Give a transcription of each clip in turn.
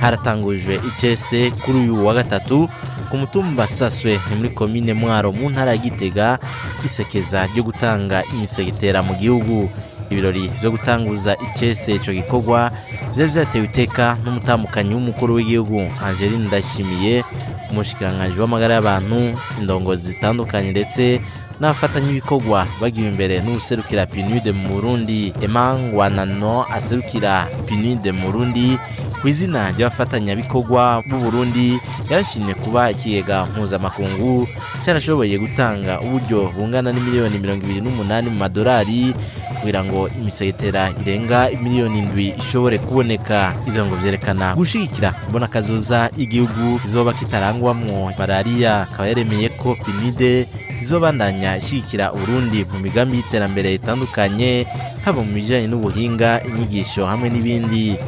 Haratangujwe icese kuri uyu wa gatatu ku mutumba Saswe, ni muri komine Mwaro mu ntara ya Gitega, isekeza ryo gutanga imisegetera mu gihugu. Ibirori vyo gutanguza icese ico gikorwa vyari vyatewe iteka n'umutamukanyi w'umukuru w'igihugu Angeline Ndayishimiye, umushikiranganji w'amagara y'abantu, indongozi zitandukanye ndetse n'abafatanyabikorwa bagiwe imbere n'uwuserukira PNUD mu Burundi, Emma Ngwanano aserukira PNUD mu Burundi ku izina ry'abafatanyabikorwa b'u Burundi, yarashimye kuba ikigega mpuzamakungu cyarashoboye gutanga uburyo bungana n'imiliyoni 28 mu madolari kugira ngo imisegetera irenga 7 miliyoni ishobore kuboneka. Ivyo ngo vyerekana gushigikira mbona kazoza igihugu kizoba kitarangwamwo malariya. Akaba yaremeye ko PNUD izobandanya ishigikira Uburundi mu migambi y'iterambere itandukanye, haba mu bijanye n'ubuhinga, inyigisho hamwe n'ibindi.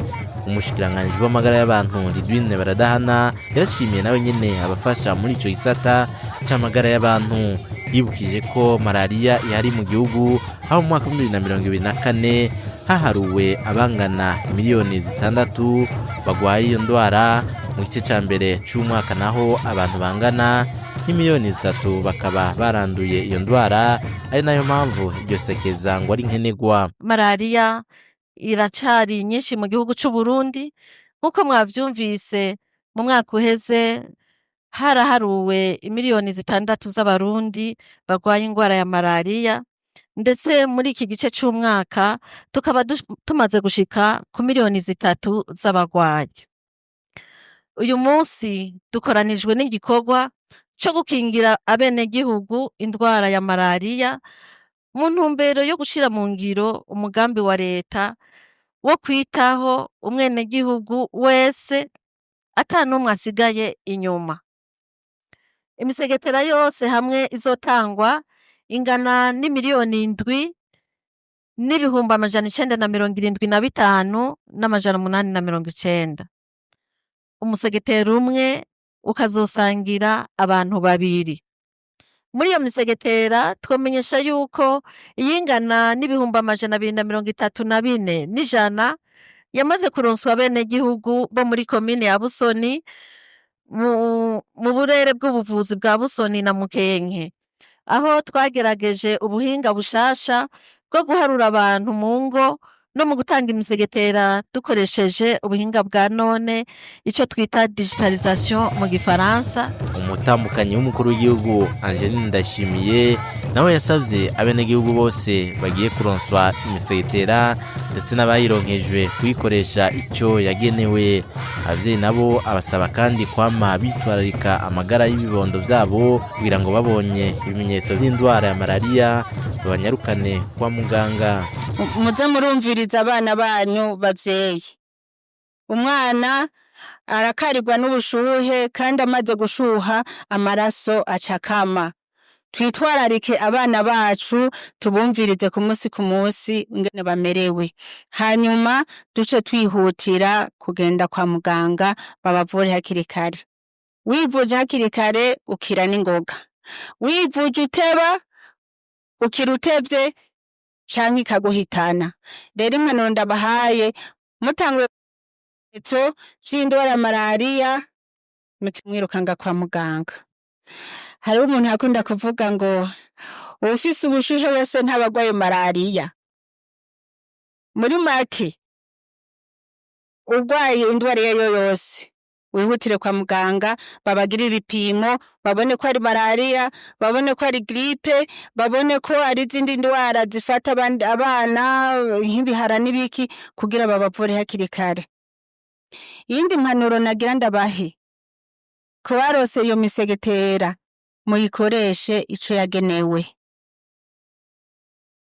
Umushikiranganji w'amagara y'abantu Lidwine Baradahana yarashimiye nawe nyene abafasha muri ico gisata c'amagara y'abantu. Yibukije ko malariya ihari mu gihugu, aho mu mwaka wa 2024 haharuwe abangana 6 miliyoni bagwaye iyo ndwara. Mu gice ca mbere c'umwaka naho abantu bangana n'3 miliyoni bakaba baranduye iyo ndwara, ari nayo mpamvu iryo sekeza ngo ari nkenerwa. Malariya iracari nyinshi mu gihugu c'u Burundi. Nk'uko mwavyumvise, mu mwaka uheze haraharuwe 6 miliyoni z'abarundi barwaye ingwara ya malariya, ndetse muri iki gice c'umwaka tukaba tumaze gushika ku 3 miliyoni z'abarwayi. Uyu munsi dukoranijwe n'igikorwa co gukingira abenegihugu indwara ya malariya mu ntumbero yo gushira mu ngiro umugambi wa leta wo kwitaho umwenegihugu wese ata n'umwe asigaye inyuma. Imisegetera yose hamwe izotangwa ingana n'7 miliyoni n'ibihumbi 975 n'amajana 890. Umusegetera umwe ukazosangira abantu babiri. Muri iyo misegetera twomenyesha yuko iyingana n'234,100 yamaze kuronswa abenegihugu bo muri komine ya Busoni mu burere bw'ubuvuzi bwa Busoni na Mukenke, aho twagerageje ubuhinga bushasha bwo guharura abantu mu ngo no mu gutanga imisegetera dukoresheje ubuhinga bwa none, ico twita digitalisation mu gifaransa. Umutambukanyi w'umukuru w'igihugu Angeline Ndayishimiye nawe yasavye abenegihugu bose bagiye kuronswa imisegetera ndetse n'abayironkejwe kuyikoresha ico yagenewe. Abavyeyi nabo abasaba kandi kwama bitwararika amagara y'ibibondo vyabo kugira ngo babonye ibimenyetso vy'indwara ya malariya babanyarukane kwa muganga. Muze murumviriza abana banyu, bavyeyi. Umwana arakarirwa n'ubushuhe, kandi amaze gushuha amaraso aca akama. Twitwararike abana bacu, tubumvirize ku munsi ku munsi ingene bamerewe, hanyuma duce twihutira kugenda kwa muganga babavure hakiri kare. Wivuje hakiri kare ukira n'ingoga. Wivuje uteba, ukira utevye canke ikaguhitana. Rero impanuro ndabahaye, mutanguye ibimenyetso vy'indwara ya malariya, muce mwirukanga kwa muganga. Hariho umuntu yakunda kuvuga ngo uwufise ubushuhe wese ntaba agwaye malariya. Muri make, urwaye indwara iyo ariyo yose, wihutire kwa muganga babagirire ibipimo, babone ko ari malariya, babone ko ari grippe, babone ko ari izindi ndwara zifata abandi abana nk'ibihara n'ibiki, kugira babavure hakiri kare. Iyindi mpanuro nagira ndabahe, ku barose iyo misegetera, muyikoreshe ico yagenewe.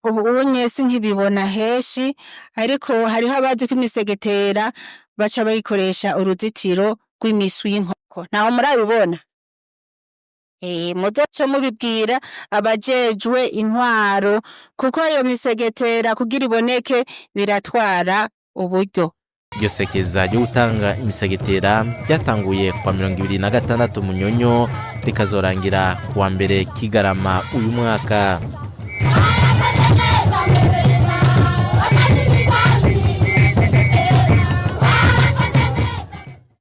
Ubu unye sinkibibona henshi, ariko hariho abazi ko imisegetera baca bayikoresha uruzitiro rw'imiswi y'inkoko. Ntaho murabibona? Muzoce mubibwira abajejwe intwaro, kuko iyo misegetera kugira iboneke biratwara uburyo. Iryo sekeza ryo gutanga imisegetera ryatanguye kuwa 26 Munyonyo, rikazorangira kuwa 1 Kigarama uyu mwaka.